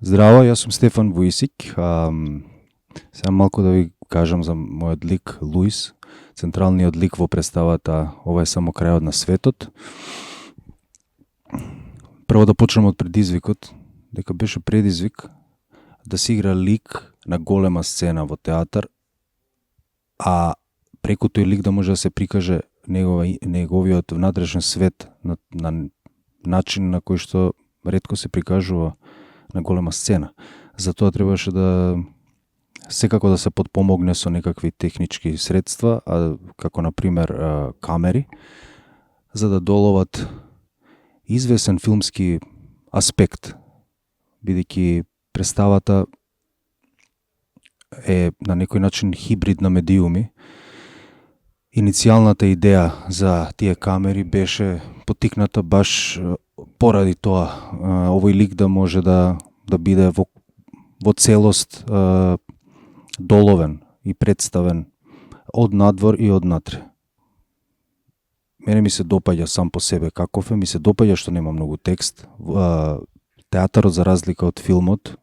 Здраво, јас сум Стефан Вујсик. Сега малку да ви кажам за мојот лик Луис, централниот лик во представата "Ова е само крајот на светот". Прво да почнем од предизвикот, дека беше предизвик да се игра лик на голема сцена во театар, а преку тој лик да може да се прикаже неговиот внатрешен свет на начин на кој што ретко се прикажува на голема сцена. Затоа требаше да секако да се подпомогне со некакви технички средства, како на пример камери, за да доловат извесен филмски аспект, бидејќи представата е на некој начин хибрид на медиуми. Иницијалната идеја за тие камери беше потикната баш поради тоа, овој лик да може да биде во целост доловен и представен од надвор и од натре. Мене ми се допаѓа сам по себе каков е, ми се допаѓа што нема многу текст. Театарот, за разлика од филмот,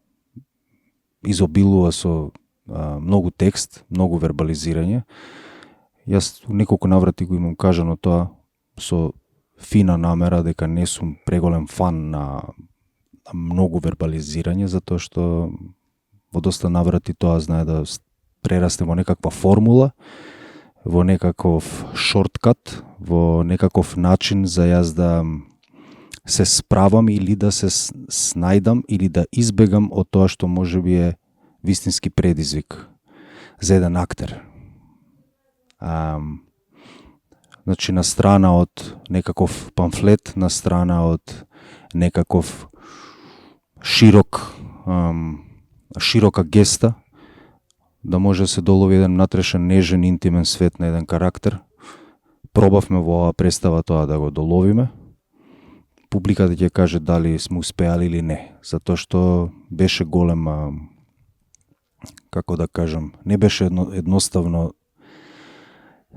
изобилува со многу текст, многу вербализирање. Јас неколку наврати го имам кажано тоа со фина намера дека не сум преголем фан на многу вербализирање, затоа што во доста наврати тоа знае да прерасне во некаква формула, во некаков шорткат, во некаков начин за јас да се справам или да се снајдам или да избегам од тоа што можеби е вистински предизвик за еден актер. Значи, на страна од некаков памфлет, на страна од некаков широка геста, да може да се долови еден натрешен, нежен, интимен свет на еден карактер. Пробавме во оваа представа тоа да го доловиме. Публиката ќе каже дали сме успеали или не, затоа што беше голем, како да кажам, не беше едноставно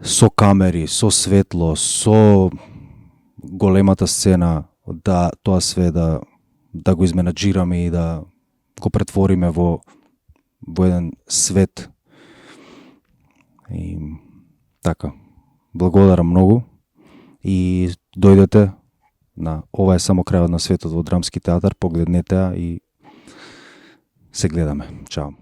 со камери, со светло, со големата сцена, да тоа све да го изменаџираме и да го претвориме во еден свет. И така, благодарам многу и дојдете на "Ова е само крајот на светот" во Драмски театар, погледнете и се гледаме. Чао.